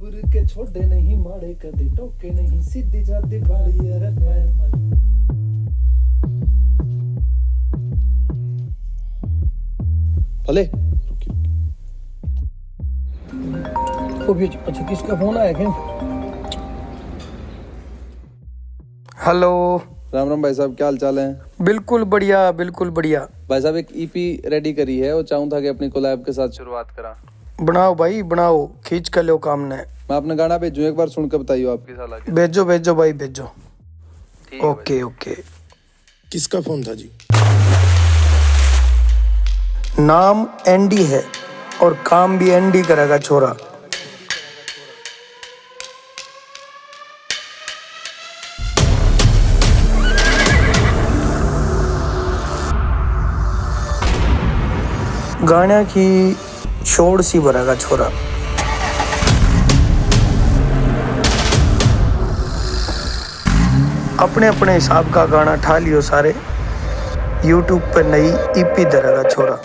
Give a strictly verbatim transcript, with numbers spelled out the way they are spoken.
के छोड़े नहीं माड़े, कदे टोके नहीं, सीधी जाती बाड़ी, अरे पैर मार। भले। ओ भी अच्छा, किसका फोन आया क्या? हेलो। राम राम भाई साहब, क्या हाल चाल है? बिल्कुल बढ़िया, बिल्कुल बढ़िया। भाई साहब, एक ईपी रेडी करी है, वो चाहूँ था कि अपनी कोलैब के साथ शुरुआत करा। बनाओ भाई, बनाओ, खींच कर लो काम ने। मैं अपना गाना भेजूँ, एक बार सुन के बताइयो आप कैसा लगे। भेजो, भेजो भाई, भेजो। ठीक है भाई। Okay, okay. किसका फोन था जी? नाम एंडी है और काम भी एंडी करेगा छोरा। गाणा की छोड़ सी भरेगा छोरा। अपने अपने हिसाब का गाना ठा लियो सारे। YouTube पे नई ईपी धरेगा छोरा।